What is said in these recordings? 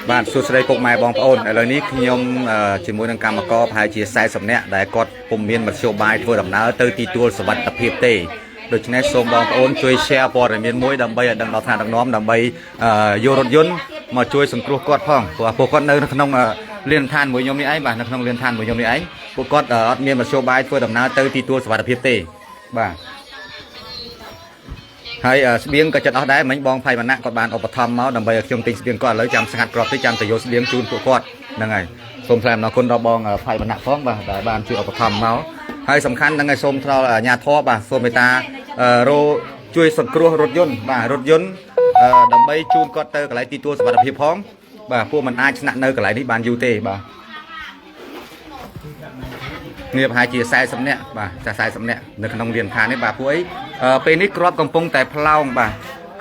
បាទសួស្តីពុកម៉ែបងប្អូនឥឡូវនេះខ្ញុំអឺជាមួយនឹងកម្មករប្រហែលជា40នាក់ដែលគាត់ពុំមានមធ្យោបាយធ្វើដំណើរទៅទីទួលសុវត្ថិភាពទេដូច្នេះសូមបងប្អូនជួយ share ព័ត៌មានមួយដើម្បីឲ្យដឹងដល់ថ្នាក់ដឹកនាំដើម្បីអឺយករថយន្តមកជួយសង្គ្រោះគាត់ផងព្រោះពួកគាត់នៅក្នុងអឺលានឋានមួយខ្ញុំនេះឯងបាទនៅក្នុងលានឋានមួយខ្ញុំនេះឯងពួកគាត់អឺអត់មានមធ្យោបាយធ្វើដំណើរទៅទីទួលសុវត្ថិភាពទេបាទ ហើយអឺស្បៀងក៏ចិត្តអស់ដែរមិញបងផៃវណ្ណៈគាត់បានឧបត្ថម្ភមកដើម្បីឲ្យខ្ញុំទិញស្បៀងគាត់ឥឡូវចាំស្ងាត់ក្របតិចចាំទៅយកស្បៀងជូនពួកគាត់ហ្នឹងហើយសូមថ្លែងអំណរគុណដល់បងអឺផៃវណ្ណៈផងបាទដែលបានជួយឧបត្ថម្ភមកហើយសំខាន់ហ្នឹងហើយសូមថ្លអាជ្ញាធរបាទសូមមេត្តាអឺរោជួយសង្គ្រោះរថយន្តបាទរថយន្តអឺដើម្បីជូនគាត់ទៅកន្លែងទីទួលសុវត្ថិភាពផងបាទពួកមិនអាចស្នាក់នៅកន្លែងនេះបានយូរទេបាទនេះប្រហែលជា40នាក់បាទចា40នាក់នៅក្នុងលានឋាននេះបាទពួកអីអឺពេលនេះគ្រាប់កំពុងតែផ្លោងបាទ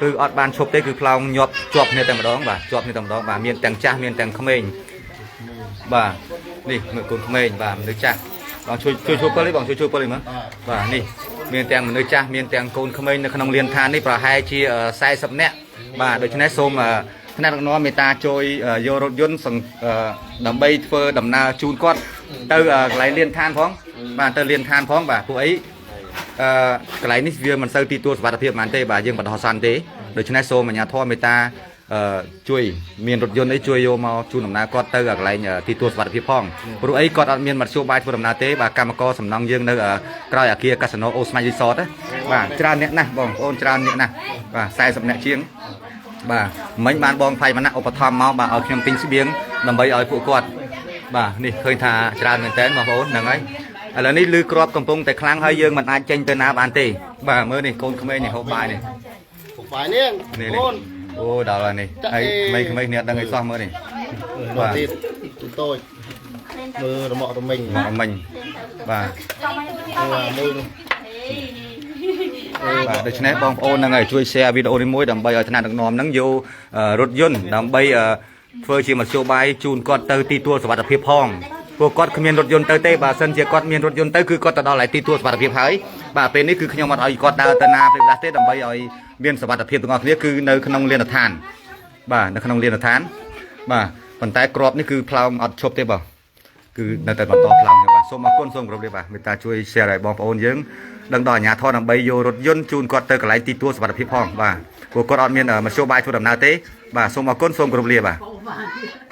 គឺអត់បានឈប់ទេគឺផ្លោងញាប់ជាប់គ្នាតែម្ដងបាទជាប់គ្នាតែម្ដងបាទមានទាំងចាស់មានទាំងក្មេងបាទនេះមើលកូនក្មេងបាទមនុស្សចាស់បងជួយជួយជួយពលនេះបងជួយជួយពលនេះមើលបាទនេះមានទាំងមនុស្សចាស់មានទាំងកូនក្មេងនៅក្នុងលានឋាននេះប្រហែលជា40នាក់បាទដូច្នេះសូមអឺថ្នាក់ដឹកនាំមេត្តាជួយយករថយន្តសង្អឺដើម្បីធ្វើដំណើរជូនគាត់ទៅកន្លែងលានឋានផងបាទទៅលានឋានផងបាទពួកអី អឺកន្លែងនេះវាមិនសូវទីទួលសុវត្ថិភាពប៉ុន្មានទេបាទយើងបណ្ដោះអាសន្នទេដូច្នេះសូមអាជ្ញាធរមេត្តាអឺជួយមានរថយន្តអីជួយយកមកជូនដំណើរគាត់ទៅកន្លែងទីទួលសុវត្ថិភាពផងព្រោះអីគាត់អត់មានមធ្យោបាយធ្វើដំណើរទេបាទកម្មករសំណង់យើងនៅក្រោយអគារកាស៊ីណូអូស្មាញរីសតណាបាទច្រើនអ្នកណាស់បងប្អូនច្រើនអ្នកណាស់បាទ40អ្នកជាងបាទមិញបានបងផៃវណ្ណៈឧបត្ថម្ភមកបាទឲ្យខ្ញុំទិញស្បៀងដើម្បីឲ្យពួកគាត់បាទនេះឃើញថាច្រើនមែនតើបងប្អូនហ្នឹងហើយ ឥឡូវនេះលឺក្របកំពុងតែខ្លាំងហើយយើងមិនអាចចេញទៅណាបានទេបាទមើលនេះកូនក្មេងនេះហូបបាយនេះ ពុកបាយនេះ នេះនេះ កូន អូដល់ហើយនេះហើយក្មេងក្មេងនេះអត់ដឹងអីសោះមើលនេះ បាទទៀតតូចមើលរមាក់រមិញ មកមិញបាទ មើលនោះ បាទដូច្នេះបងប្អូនហ្នឹងហើយជួយ share វីដេអូនេះមួយដើម្បីឲ្យថ្នាក់ដឹកនាំហ្នឹងយករថយន្តដើម្បីធ្វើជាមធ្យោបាយជូនគាត់ទៅទីទួលសុវត្ថិភាពផងពួកគាត់គ្មានរថយន្តទៅទេបើសិនជាគាត់មានរថយន្តទៅគឺគាត់ទៅដល់ឯទីទួលសុវត្ថិភាពហើយបាទពេលនេះគឺខ្ញុំអត់ឲ្យគាត់ដើរទៅណាពេលខ្លះទេដើម្បីឲ្យមានសុវត្ថិភាពទាំងអស់គ្នាគឺនៅក្នុងលានដ្ឋានបាទនៅក្នុងលានដ្ឋានបាទប៉ុន្តែក្របនេះគឺផ្លោងអត់ឈប់ទេបងគឺនៅតែបន្តផ្លោងទេបាទសូមអរគុណសូមគោរពលាបាទមេត្តាជួយ share ឲ្យបងប្អូនយើងដឹងដល់អាជ្ញាធរដើម្បីយករថយន្តជូនគាត់ទៅកន្លែងទីទួលសុវត្ថិភាពផងបាទព្រោះគាត់អត់មានមធ្យោបាយធ្វើដំណើរទេបាទសូមអរគុណសូមគោរពលាបាទ បងបាន